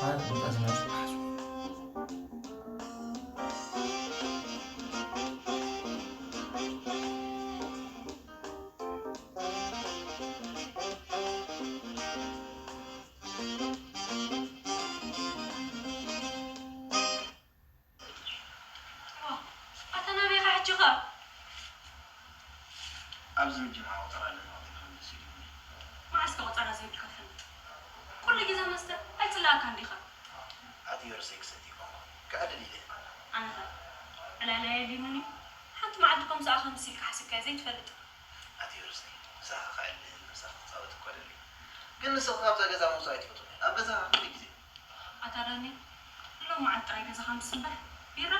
ኣዝማድ ዝመሓዙ። ኣታ ናበይ ኢኻ ሕጂ ኸ? ኣብዚ ምጅማር ቆጸራ ኣለና፣ ኣቕሪብካ መለስ ኢሉኒ። መዓስ ከ ቆጸራ ዘይብልካ ትፈልጥ? ኩሉ ግዜ መስተ ኣይጽላእካን ዲኻ? ኣቲ ዮርሰይ ክሰቲ ይኮንኩ፣ ክዕልል ኢለ። ኣነ ኸ ዕላላይ ኣድልዩኒ? ሓንቲ መዓልቲ ከምዚ ኣኻ መሲልካ ሓሲብካዮ ዘይትፈልጥ። ኣቲ ዮርሰይ፣ ምሳኻ ክዕልል፣ ምሳኻ ክጻወት እኮ ደልየ። ግን ንስኻ ካብዛ ገዛ ምውጻእ ኣይትፈቱን። ኣብ ገዛኻ ኩሉ ግዜ ኣታ ዳኒ፣ ሎም መዓልቲ ጥራይ ገዛኻ ምስ እምበር፣ ቢራ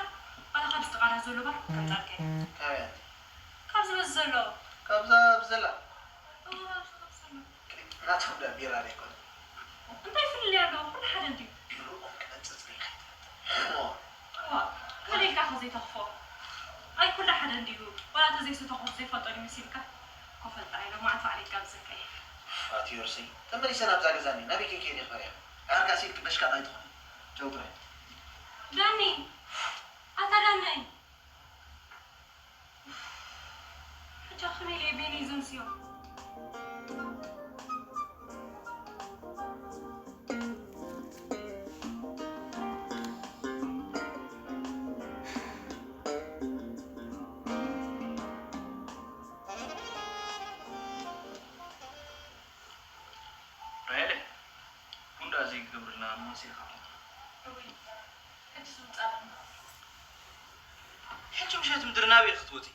ዋላ ካብዚ ጥቓ ዳስ ዘሎ ባር ከምጻልካ እየ። ካበይ ኣንቲ? ካብዚ በዚ ዘሎ። ካብዛ ኣብዚ ዘላ? እወ፣ ኣብዚ፣ ኣብዚ ዘሎ። ናትኩም ዳ ቢራ ዶ ኣይኮነን? እንታይ ፍልልይ ኣለዎ? ኩሉ ሓደ እንድዩ። ቢርኦም ክነጽጽ ሪኢኻ ኣይትፈልጥን። እሞ? እዋ፣ ካልእ ኢልካ ከ ዘይተኽፎ? ኣይ ኩሉ ሓደ እንድዩ። ዋላ ተዘይሰተኹ ዘይፈልጦ ድዩ መሲልካ? ኮፈል ጥራይ ሎም መዓልቲ ባዕለይ ክጋብዘካ እየ። ኣቲ ዮርሰይ፣ ተመሊሰ ናብዛ ገዛ እንድየ። ናበይ ከይከይደ እየ ክፈርያ? ዓርካ ሲል ክበሽካ ኣይትኾኒ። ቻው ጥራይ። ዳኒ፣ ኣታ ዳናይ። ሕጂ ከመይ ኢለ ቤኒ ዘምስዮ? ራሄለ፣ ቡንዳ ዘይገብርልና እሞ መሲልካ ኣለኻ። እውይ፣ ሕጂ ዝውጻእ ኣለና። ሕጂ ምሸት ምድሪ ናበይ ክትወጺ?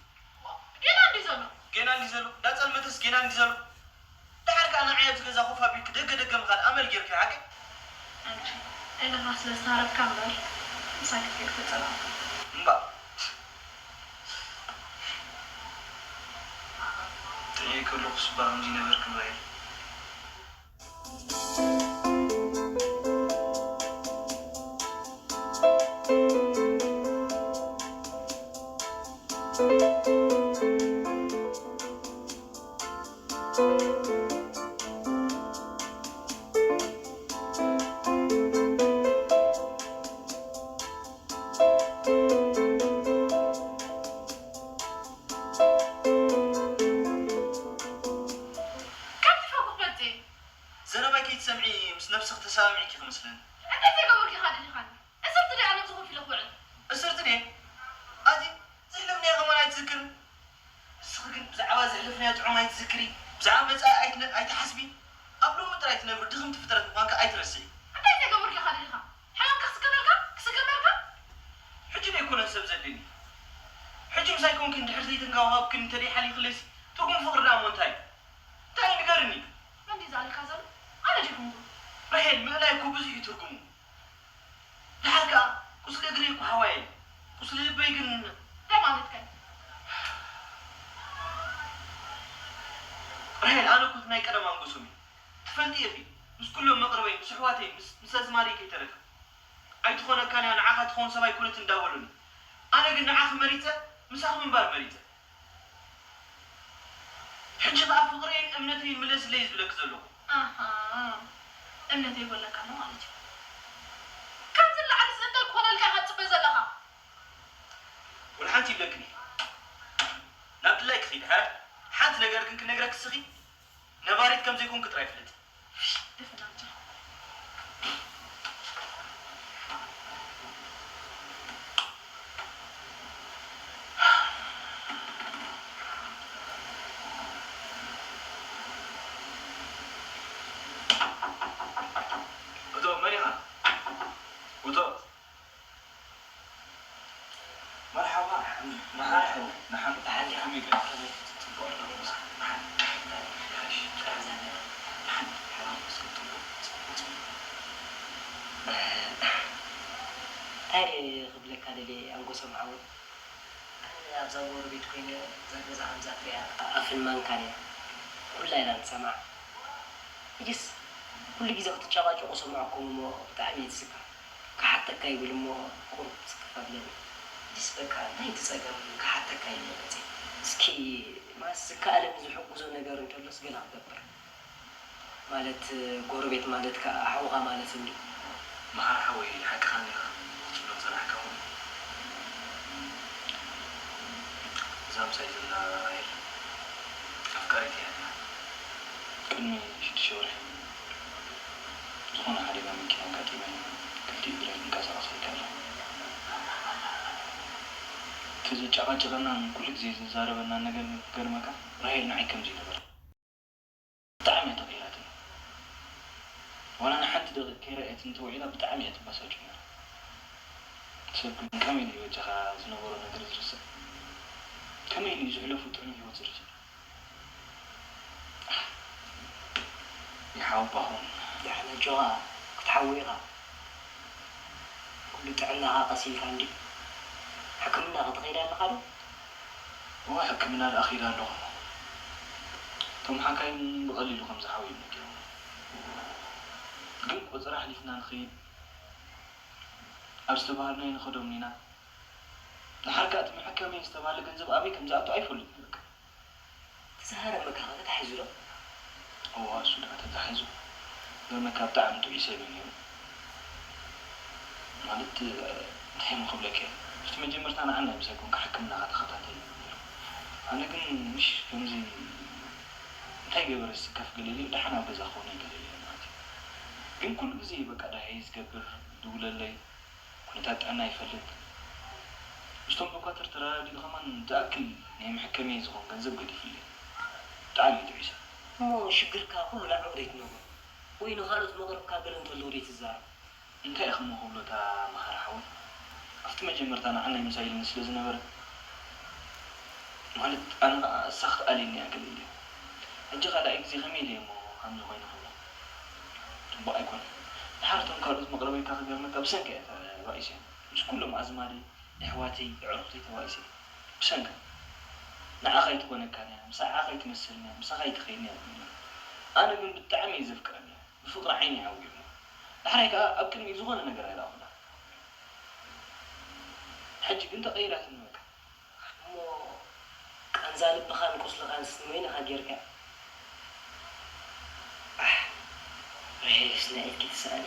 ዋ፣ ጌና እንዲ ዘሎ። ጌና እንዲ ዘሎ? እንዳጸልመተስ ጌና እንዲ ዘሎ? ደሓር ከኣ ንዓይ ኣብዚ ገዛ ኮፍ ኣቢልኪ ደገ ደገ ምኻድ ኣመል ጌርኪ ሓቂ? ኣንቺ፣ ኢልኻ ስለ ዝተሃረብካ እምበር፣ ምሳይ ክትከይድ ፈጸምካ። እምባ። ጥዕየ ከለኹስ እባ ከምዚ ነበርክን ራሄል። ቀልጢፈ እኮ ክመጽእ እየ። ዘረባይ ከይትሰምዒ ምስ ነብስኺ ተሰማሚዕኪ ክመስለኒ። እንታይ ዘይገበርኩ ኢኻ ደሊኻኒ? እስርቲ ድየ ኣነ ኣብዚ ኮፍ ኢለ ክውዕል? እስርቲ ድየ? ኣቲ ዘሕለፍናዮ ከማን ኣይትዝክርን? ንስኺ ግን ብዛዕባ ዘሕለፍናዮ ጥዑም ኣይትዝክሪ፣ ብዛዕባ መጻኢ ኣይትነ-፣ ኣይትሓስቢ። ኣብ ሎሚ ጥራይ ትነብሪ ድኽምቲ ፍጥረት ምዃንኪ ኣይትረስዒ። እንታይ ዘይገበርኩ ኢኻ ደሊኻ? ሕማምካ ክስከመልካ? ክስከመልካ? ሕጂ ደይኮነን ሰብ ዘድልየኒ። ሕጂ ምሳይ ኮንኪ እንድሕር ዘይተንከባኸብክኒ እንተደይ ሓሊኽለይሲ ትርጉም ፍቕሪ ደኣ እሞ እንታይ እዩ? እንታይ እዩ ንገርኒ? መን ድዩ ዝኣልየካ ዘሎ? ኣነ ዲኹምኩም? ራሄል፣ ምእላይ እኮ ብዙሕ እዩ ትርጉሙ። ደሓር ከኣ ቁስሊ እግረይ እኮ ሓዋየ እዩ። ቁስሊ ልበይ ግን እንታይ ማለትካ እዩ? ራሄል፣ ኣነ እኮ እቲ ናይ ቀደም ኣንጎሶም እዩ። ትፈልጢ ኢኺ፣ ምስ ኩሎም መቕርበይ፣ ምስ ኣሕዋተይ፣ ምስ፣ ምስ ኣዝማደይ ከይተረፈ። ኣይትኾነካን እያ፣ ንዓኻ ትኸውን ሰብ ኣይኮነትን እንዳበሉኒ። ኣነ ግን ንዓኺ መሪጸ፣ ምሳኺ ምንባር መሪጸ። ሕጂ ኸኣ ፍቕረይን እምነተይን ምለስለይ ዝብለኪ ዘለኹ። ኣሃ፣ እምነተይ ይጎለካ ኣሎ ማለት እዩ። ካብዚ ንላዕሊ እንታይ ክኾነልካ ኢኻ ትጽበ ዘለኻ? ወላ ሓንቲ ይብለክን እየ። ናብ ድላይኪ ኺዲ፣ ሓ-፣ ሓንቲ ነገር ግን ክነግረኪ እስኺ፣ ነባሪት ከም ዘይኮንኪ ጥራይ ፍለጢ። ድፍን ኣንታ። እቶ መን ኢኻ? እቶ። መርሓባ፣ መሓሪ ሓወይ፣ መሓሪ፣ ደሓን ዲኻ? ከመይ ገይርካ? ጽቡቕ ኣለኹ። መሓሪ፣ መሓሪ፣ መሓሪ፣ ደሓን፣ ደሓን፣ ደሓን፣ ጽቡቕ፣ ጽቡቕ፣ ጽቡቕ። እንታይ ድየ ክብለካ ደልየ፣ ኣንጎሶም ሓወይ? ኣነ ኣብዛ ጎረቤት ኮይነ እዛ ገዛ ከምዛ ትሪኣ ኣፍን ማንካን እያ ኩላ ኢላ ትሰምዓ። ሕጅስ ኩሉ ግዜ ክትጨቓጨቑ ሰማዕኩም እሞ ብጣዕሚ እየ ዝስካእ። ክሓተካ ይብል እሞ ቁሩብ ስክፍ ኣብለኒ። ሕጅስ በቃ እንታይ እቲ ጸገም ክሓተካ ኢለ መጽየ። እስኪ ማስ ዝከኣለኒ ዝሕግዞ ነገር እንተሎስ ገለ ክገብር። ማለት ጎረቤት ማለት ከኣ ሓውኻ ማለት እንድዩ። መሓ፣ ወይ ሓቅኻ እንዲኻ ክትብሎ ዝጸናሕካ እውን፣ እዛ ምሳይ ዘላ ራሄል ኣፍቃሪት እያ ነይራ። ቅድሚ ሽዱሽተ ወርሒ ዝኾነ ሓደጋ መኪና ኣጋጢመኒ፣ ክልቲኡ እግረይ ክንቀሳቐስ ኣይከኣለን። እቲ ዘጨቓጨቐናን ኩሉ ግዜ ዘዛረበናን ነገር ክገርመካ፣ ራሄል ንዓይ ከምዚ ይነበራ። ብጣዕሚ እያ ተቐይራትኒ። ዋላ ንሓንቲ ደቂቕ ከይረኣየትኒ እንተውዒላ ብጣዕሚ እያ ትባሳጭ ነይራ። ሰብ ግን ከመይ ኢሉ እዩ በጃኻ ዝነበሮ ነገር ዝርስዕ? ከመይ ኢሉ እዩ ዘሕለፎ ጥዑም ህይወት ዝርስዕ? ይሓውባኹም። ደሓን ኣጆኻ ክትሓዊ ኢኻ። ኩሉ ጥዕናኻ ቀሲልካ እንድዩ። ሕክምና ከ ትኸይድ ኣለኻ ዶ? እወ፣ ሕክምና ደኣ እኸይድ ኣለኹ። እቶም ሓካይም ብቐሊሉ ከም ዝሓዊ እዮም ነጊሮምኒ። ግን ቁጽሪ ኣሕሊፍና ንኸይድ፣ ኣብ ዝተባህልናዮ ንኸዶም ኢና። ደሓር ከኣ እቲ መሐከሚ ዝተባህለ ገንዘብ ኣበይ ከም ዝኣቱ ኣይፈልጥን በቃ። እቲ ዝሃረመካ ኸ ተታሒዙ ዶ? እወ፣ እሱ ደኣ ተታሒዙ። ገርመካ ብጣዕሚ ጥዑይ ሰብ እዩ ነይሩ። ማለት፣ እንታይ እሞ ክብለካ እየ? እቲ መጀመርታ ንዓና እዩ ምሳይ ኮንካ ሕክምና ከተኸታተለኒ ነይሩ። ኣነ ግን ምሽ ከምዚ እንታይ ገበረ ዝስከፍ ገለ ኢለ ደሓን ኣብ ገዛ ክኾነ ገለ ኢለ ማለት እዩ። ግን ኩሉ ግዜ እዩ በቃ ደሃይ ዝገብር፣ ይድውለለይ። ኩነታት ጥዕና ይፈልጥ። ምስቶም ዶኳትር ተረዳዲኡ ከማን ዝኣክል ናይ መሐከሚ ዝኾን ገንዘብ ገዲፉለይ። ብጣዕሚ እዩ ጥዑይ ሰብ። እሞ ሽግርካ ኩሉ ንዕኡ ደይትነግሮ? ወይ ንኻልኦት መቕርብካ ገለ እንተለዉ ደይትዛረብ? እንታይ ኢኹም ክብሎ እታ መሃሪ ሓወይ? ኣብቲ መጀመርታ ንዓናይ ምሳይ ኢሉኒ ስለ ዝነበረ፣ ማለት ኣነ ኸኣ እሳ ክትኣልየኒ እያ ገለ ኢለ። ሕጂ ካልኣይ ግዜ ከመይ ኢለ እሞ ከምዚ ኮይኑ ክብሎ? ጽቡቕ ኣይኮነን። ድሓር እቶም ካልኦት መቕረበይካ ክገርመካ ብሰንካ እየ ተባኢሰ። ምስ ኩሎም ኣዝማደይ፣ የሕዋተይ፣ የዕሩኽተይ ተባኢሰ። ብሰንካ። ንዓኻ ኣይትኾነካን እያ፣ ምሳኻ ኣይትመስልን እያ፣ ምሳኻ ኣይትኸይድን እያ ዝብሉኒ። ኣነ ግን ብጣዕሚ እየ ዘፍቅረን እየ። ብፍቕሪ ዓይኒ ይዓዊርኒ። ዳሕራይ ከኣ ኣብ ቅድሚኡ ዝኾነ ነገር ኣይረኣኹላን። ሕጂ ግን ተቐይራትኒ በቃ። እሞ ቃንዛ ልብኻን ቁስልኻን ስኒ ወይንኻ ጌርካ። ኣሕ፣ ራሄልስ ናይ ኢድኪ ትስኣኒ።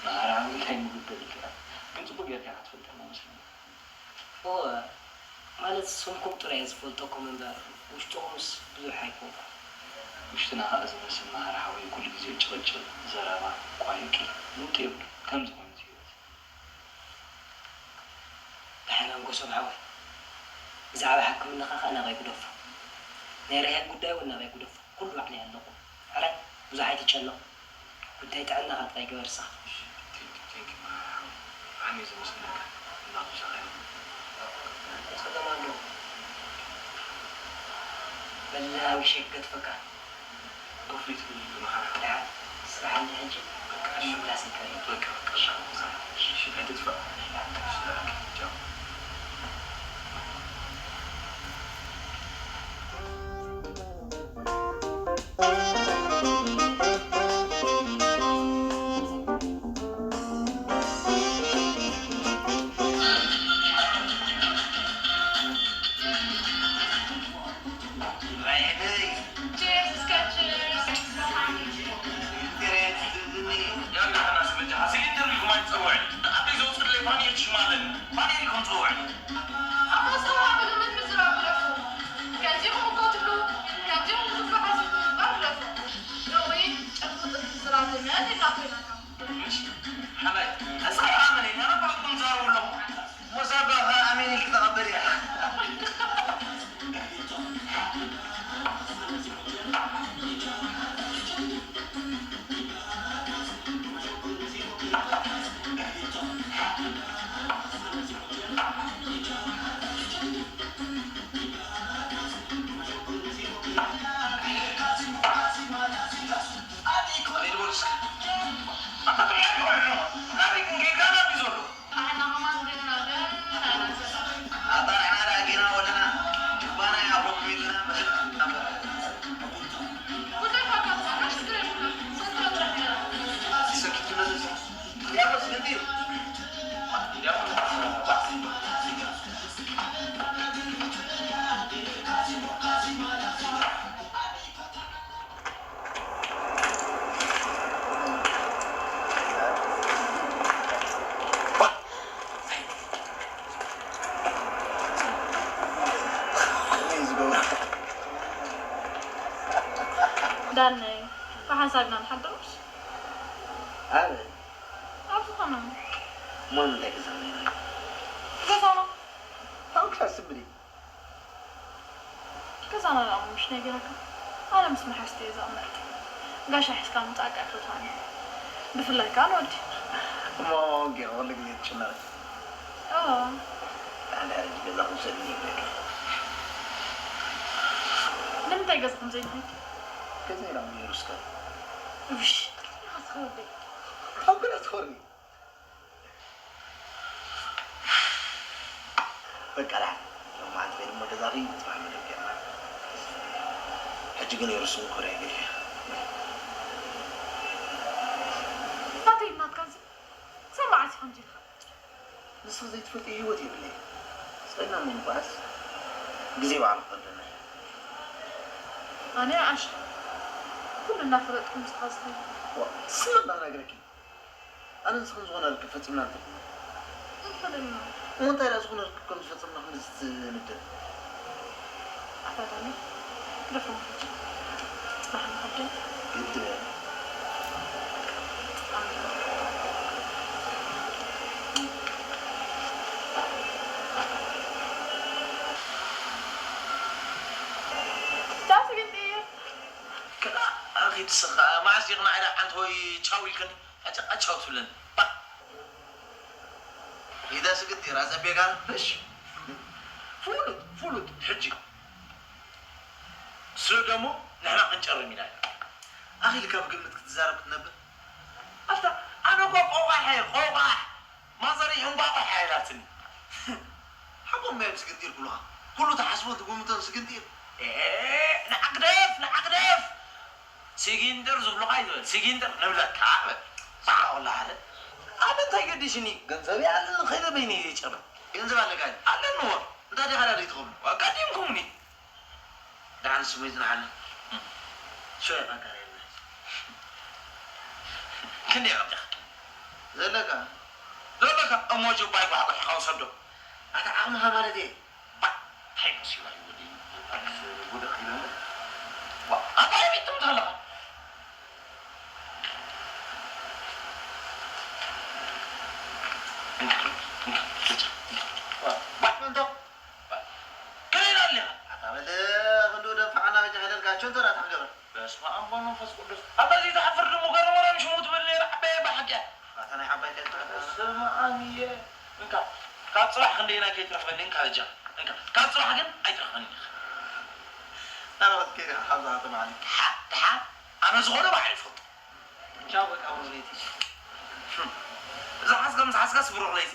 መሃራ እንታይ ምግበር ኢልካ? ግን ጽቡቕ ጌርካ ኢኻ ትፈልጠና መስለኒ። እወ፣ ማለት ስምኩም ጥራይ እየ ዝፈልጠኩም እምበር ውሽጥኹምስ ብዙሕ ኣይፈልጦን። ውሽጥና ኸኣ ዝመስል መሃሪ ሓወይ ኩሉ ግዜ ጭቕጭቕ፣ ዘረባ፣ ቋይቂ፣ ለውጢ የብሉን። ከምዚ ኮይኑ እዚ ህይወት። ደሓን ኣንጎሶም ሓወይ፣ ብዛዕባ ሕክምናኻ ኸኣ ናባይ ግደፎ። ናይ ራሄል ጉዳይ እውን ናባይ ግደፎ። ኩሉ ባዕለይ ኣለኹ። ሕራይ ብዙሕ ኣይትጨነቕ። ጉዳይ ጥዕናኻ ጥራይ ግበር ንስኻ። Thank you, thank you መሓሪ ሓወይ። ብጣዕሚ እየ ዘመስግነካ። ኣምላኽ ምሳኻ ይኹን። ጸገም ኣለዎ። በል ሓዊሸ ክገድፈካ። ኮፍሊት መሓሪ ሓወይ። ደሓን ስራሕ እንዲ ሕጂ በቃ እሺ። ምምላስ ይከኣል እዩ። በቃ በቃ እሺ። እሺ፣ ኣይትጥፋእ። እሺ፣ ቻው። ሓላይ፣ ተስፋ ኣመን ኢና፣ ንባዕልኩም ዛረቡ ኣለኹ። ሞሳባ ኸኣ ኣሜን ኢልኪ ተቐበልያ። ዳነይ፣ ብሓንሳብ ኢና ንሓድር ምሽ? ኣበይ? ኣብ ዝኾነ። እሞ ንምንታይ ገዛ ኾይና? ገዛና። ታንክስ ኣስምሪ። ገዛና ደኣ ምሽ ነጊረካ? ኣነ ምስ መሓዝተይ እየ ዘቕምጥ። ጋሻ ሒዝካ ምምጻእካ ኣይፈትዋን እየ። ብፍላይ ከኣ ንወዲ። እሞ ጌጋ ኩሉ ግዜ ትጭነቒ? ኣዎ። ኣነ ሕጂ ገዛ ክውሰድ እየ ይብለኪ። ንምንታይ ገዛኹም ዘይንኸይድ? ገዛ ኢላ ምን ይርስካ? ውሽ፣ ኢኻ ትኸብደይ። ካብ ገለ ትኾርኒ። በቃ ደሓን። ሎማዓንቲ ከይደ እሞ ገዛኺ፣ ጽባሕ መደብ ጌርና። ሕጂ ግን የርስን ኮርያ ገይረ። ናተይ ናትካ እዚ ክሳብ መዓስ ኢኻ ከምዚ ኢልካ? ንስኺ ዘይትፈልጥዮ ህይወት የብለይን። ስቕልና እሞ ምጓዓዝ ግዜ ባዕሉ ክኸብደና እዩ። ኣነ ዓሽ ኩሉ እናፈለጥኩ ምሳኻ ዝኸይድ። ዋ፣ ስሚ እንዳነግረኪ። ኣነ ንስኽን ዝኾነ ርክብ ፈጺምና ንፈልጥ ኢና። እንፈልጥ ኢና። እሞ እንታይ ደኣ ዝኾነ ርክብ ከም ዝፈጸምና ክንድዚ ትንደድ? ኣታ ዳኒ፣ ግደፎም ሕጂ። ጽባሕ ንኸብደን። ግዲ በል። ቻው ስግንጢር። ክላ ኣኺድ ስኻ፣ መዓስ ዲኽና ኢላ ሓንቲ ወይ ቻው ኢልከኒ? ሕጂ ቃ ቻው ትብለኒ። ባ። ኢዳ ስግንጢር ኣጸቢቓ፣ እሽ። ፍሉጥ፣ ፍሉጥ፣ ሕጂ። ስለ ደሞ ንሕና ክንጨርም ኢና። ኣኺልካ ብግምት ክትዛረብ ክትነብር? ኣታ፣ ኣነ እኮ ቆቋሕ እየ፣ ቆቋሕ። ማዘረይ እንቋቑሖ ኢላትኒ። ሓቆም እዮም ስግንጢር ክብሉኻ። ኩሉ ትሓስቦን ትግምቶን ስግንጢር። ኤ፣ ንዓ ግደፍ፣ ንዓ ግደፍ። ሲጊንደር ዝብሉኻ ይትበል፣ ሲጊንደር ንብለካ በል። ባዕላ ወላ ሓደ። ኣነ እንታይ ገዲሽኒ? ገንዘበይ ኣለኒ፣ ከይደ በይነይ ዘይጨርም። ገንዘብ ኣለካ እዩ? ኣለኒ እወ። እንታይ ዲኻ ዳኣ ዘይትኸፍሉ? ኣጋዲምኩምኒ። ደሓን ስሙ ይጽንሓልና። ሸው የቐንካና የብልናን። ክንደይ ቀብዲኻ? ዘለካ? ዘለካ እሞ ጅባይ ጓሕጓሕ ኢኻ ውሰዶ። ኣታ ዓቕምኻ ማለት እየ። ባ፣ እንታይ መሲሉ እዩ ወዲ? ኣንስ ጉድ ኢለ። ዋ፣ ኣታ ይሚት ትምታ ኣለኻ። እንካ፣ እንካ፣ ብቻ፣ እንካ። ዋ፣ ባ፣ እንዶ። ከመይ ኢላ ኣሊኻ? ኣታ በል፣ ክንድኡ ደንፋዕና በጃ ከይደልካ፣ ቸንተራ ታሕገበ። በስመ ኣብ ወመንፈስ ቅዱስ። ኣታ እዚ ዝሓፍር ድሙ ገረመረም ሽሙ ትብል ነይራ፣ ዓባይ ባሕቂ እያ። ኣታ ናይ ዓባይ ከይትረኽበ። በስመ ኣብ እየ። እንካ፣ ካብ ጽባሕ ክንደይና ከይትረኽበኒ፣ እንካ በጃ። እንካ፣ ካብ ጽባሕ ግን ኣይትረኽበኒ ኢኻ። ናበይ ክትከይድ ኢኻ ካብዛ ከተማ ዓሊ? ደሓ-፣ ደሓ፣ ኣነ ዝኾነ ባዕሉ ይፈልጦ። ቻው፣ በቃ፣ ብሩኽ ለይቲ። እዛ ሓዝካ ምስ ሓዝካ ስብሩኽ ለይቲ።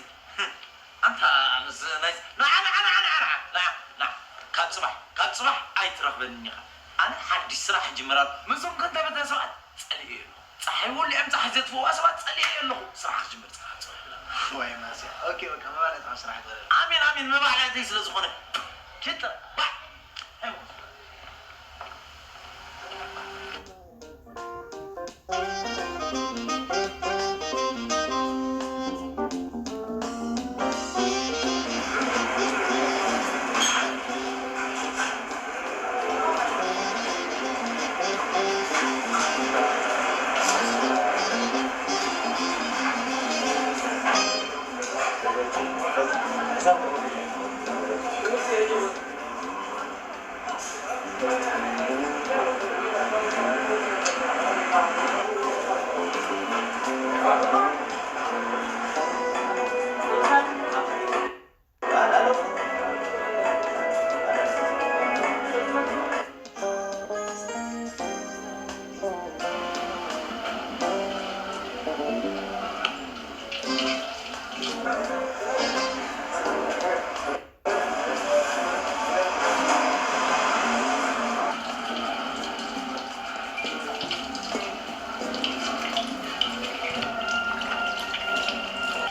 ኣንታ ምስ ናይ ንዓ፣ ንዓ፣ ንዓ፣ ንዓ፣ ንዓ፣ ንዓ፣ ንዓ። ካብ ጽባሕ፣ ካብ ጽባሕ ኣይትረኽበንን ኢኻ። ኣነ ሓድሽ ስራሕ ይጅምር ኣሎ። ምስዞም ከንታ በታ ሰባት ጸሊኤ ኣለኹ። ጸሓይ ወሊዖም ጸሓይ ዘጥፍእዋ ሰባት ጸሊኤ ኣለኹ። ስራሕ ክጅምር ጽባሕ፣ ጽባሕ ብላ። ወይ ማስያ። ኦኬ፣ በቃ፣ መባልዕቲ ኣብ ስራሕ ግበረልና። ኣሜን፣ ኣሜን። መባልዕተይ ስለ ዝኾነ። ኪድ ጥራሕ። ባዕ። ኣይሞት።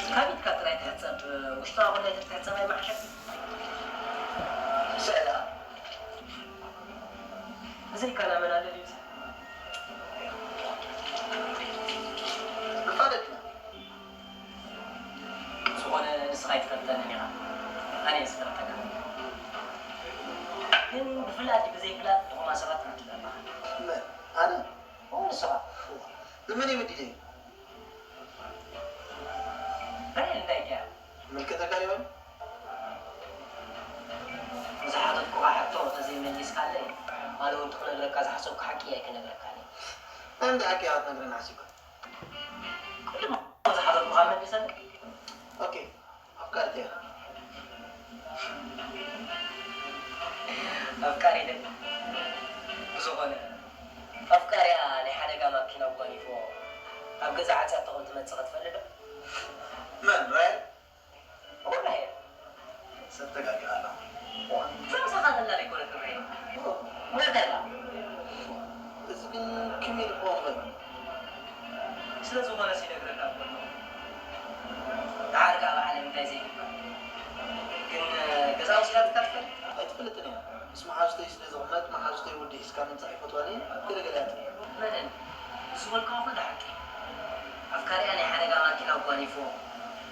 ካብ ኢድካ ጥራይ ትሕጸብ፣ ውሽጥኻ ኩሉ ኣይትሕጸብ ኣይመሓሸን። ስዕላ። ብዘይካና መን ኣሎ ድዩ? መፋለጥና። ዝኾነ ንስኻ ኣይትፈልጠንን ኢኻ። ኣነ እየ ዝፈልጠካ። ግን ብፍላጥ ብዘይፍላጥ ጥቑማት ሰባት ትረክብ ኣለኻ። መን? ኣነ? እዎ ንስኻ። ንመን እዩ በዲለዮ? ራሄል እንታይ ገይራ? ምልከተካ ዲወን? ዝሓተትኩኻ ሕቶ ተዘይመሊስካለይ ኣነ እውን ትኽነግረካ ዝሓሰብኩ ሓቂ ኣይክነግረካን እየ። ናይ ምንታይ ሓቂ ኢኻ ክትነግረኒ ሓሲብካ? ቅድም ዝሓተትኩኻ መልሰለይ። ኦኬ ኣፍቃሪት እያ። ኣፍቃሪት ብዝኾነ ኣፍቃሪያ ናይ ሓደጋ ማኪና ጓኒፎ ኣብ ገዛ ዓጽያቶ ከም ትመጽእ ክትፈልጥ ዶ? መን ራሄል? እወ ራሄል። ሰብ ተጋጊኻ ኣለኻ። እዛ ምሳኻ ዘላ ዘይኮነት ራሄል። እወ። እወ ዘላ። እዚ ግን ከመይ ኢሉ ክኸውን ይኽእል? ስለ ዝኾነ ሲነግረካ እኮ ኣለኹ። ደሓር ከኣ ኣብ ዓለም እንታይ ዘይግበር። ግን ገዛ ወሲዳትካ ትፈልጥ? ኣይትፈልጥን እያ። ምስ መሓዙተይ ስለ ዝቕመጥ መሓዙተይ ወዲ ሒዝካ ምምጻእ ኣይፈትዋን እየ። ገለገለ እያ ትብል። መነን? ንዝበልካዮ ኩሉ ሓቂ እዩ። ኣፍካሪኣ ናይ ሓደጋ ማኪና ኣጓኒፍዎ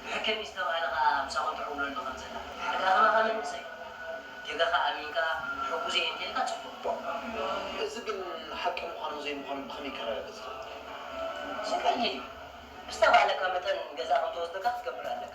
ብሕክም እዩ ዝተባህለ ከኣ ምሳኹም ትዕውለሉ ከም ዘላ። ደሓር ከኣ ከማኻ መንእሰይ ጌጋኻ ኣሚንካ ሕጉዝ እየ እንተኢልካ ጽቡቕ። እዚ ግን ሓቂ ምዃኑን ዘይምዃኑን ብኸመይ ከረጋግጽ እኽእል? እዚ ቀሊል እዩ። ብዝተባህለካ መጠን ገዛ ከም ተወስደካ ክትገብር ኣለካ።